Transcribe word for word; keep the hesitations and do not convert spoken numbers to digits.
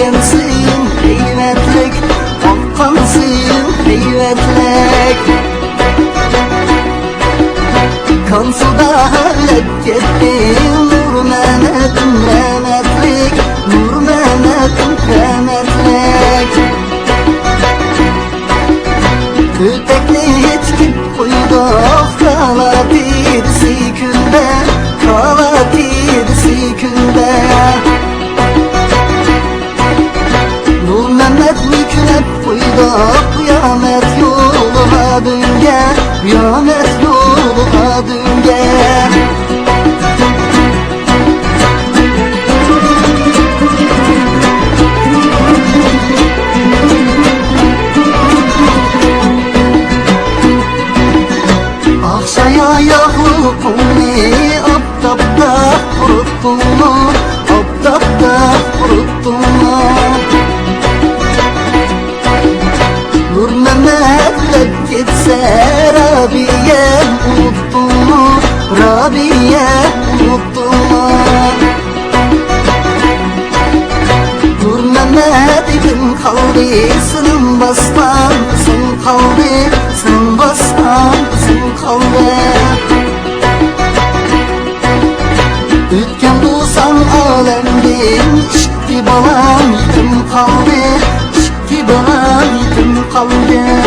سىيىڭ ھەيۋەتلىك، ئاققان سىيىڭ ھەيۋەتلىك. كانسىدا ئۆلۈپ كەتتى نۇرمەمەتىم رەھمەتلىك، نۇرمەمەتىم رەھمەتلىك. ئۆتەكنى تىكىپ قويدۇق كالا تېرىسى كۈندە، كالا تېرىسى كۈندە. نۇرمەمەتنى كۈنەپ قويدۇق قىيامەت يولىغا دۈنگە، قىيامەت يولىغا دۈنگە. ئاق سايا ياغلىقىڭنى ئاپتاپتا قۇرۇتتۇڭمۇ؟ ئاپتاپتا قۇرۇتتۇڭمۇ؟ نۇرمەمەت ئۆلۈپ كەتسە، رابىيە ئۇنۇتتۇڭمۇ؟ رابىيە ئۇنۇتتۇڭمۇ؟ نۇرمەمەت ئىزىم قالدى، سېنىڭ باسقان ئىزىڭ قالدى، سېنىڭ باسقان ئىزىڭ قالدى. ئۆتكەن بولساڭ ئالەمدىن، ئىككى بالام يېتىم قالدى، ئىككى بالام يېتىم قالدى.